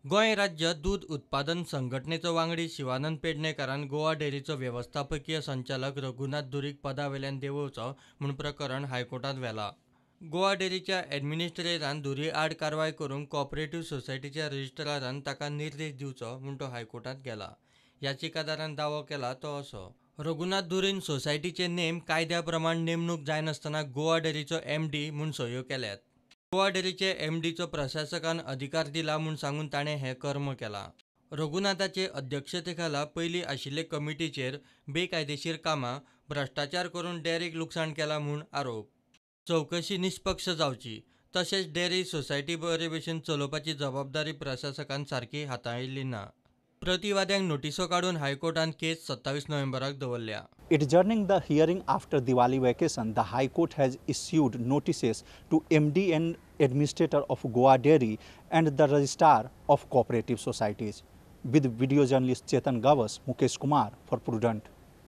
गोंय राज्य दूद उत्पादन संघटनेचो वांगडी शिवानंद पेडणेकारान गोवा डेअरीचो वेवस्थापकीय संचालक रघुनाथ धुरीक पदा वेल्यान देंवोवचो म्हूण प्रकरण हायकोर्टांत व्हेलां. गोवा डेअरीच्या ॲडमिनिस्ट्रेटरान धुरी आड कारवाय करूंक कॉपरेटिव्ह सोसायटीच्या रजिस्ट्रारान ताका निर्देश दिवचो म्हूण तो हायकोर्टांत गेला. याचिकादारान दावो केला तो असो: रघुनाथ धुरीन सोसायटीचे नेम कायद्या प्रमाण नेमणूक जायनासतना गोवा डेअरीचो एमडी म्हूण सयो केल्यात. गोवा डेअरीचे एमडीचो प्रशासकान अधिकार दिला म्हूण सांगून ताणें हें कर्म केलां. रघुनाथाचे अध्यक्षतेखाला पयलीं आशिल्ले कमिटीचेर बेकायदेशीर कामां, भ्रश्टाचार करून डेअरीक लुकसाण केलां म्हूण आरोप. चवकशी निश्पक्ष जावची तशेंच डेअरी सोसायटी बरे भशेन चलोवपाची जबाबदारी प्रशासकान सारकी हाताळिल्ली ना. प्रतिवाद्यांक नोटिसो काडून हायकोर्टान केस 27 नोव्हेंबराक दवरल्या. Adjourning the hearing after Diwali vacation, the High Court has issued notices to MD and Administrator of Goa Dairy and the Registrar of Cooperative Societies. With video journalist Chetan Gavas, Mukesh Kumar for Prudent.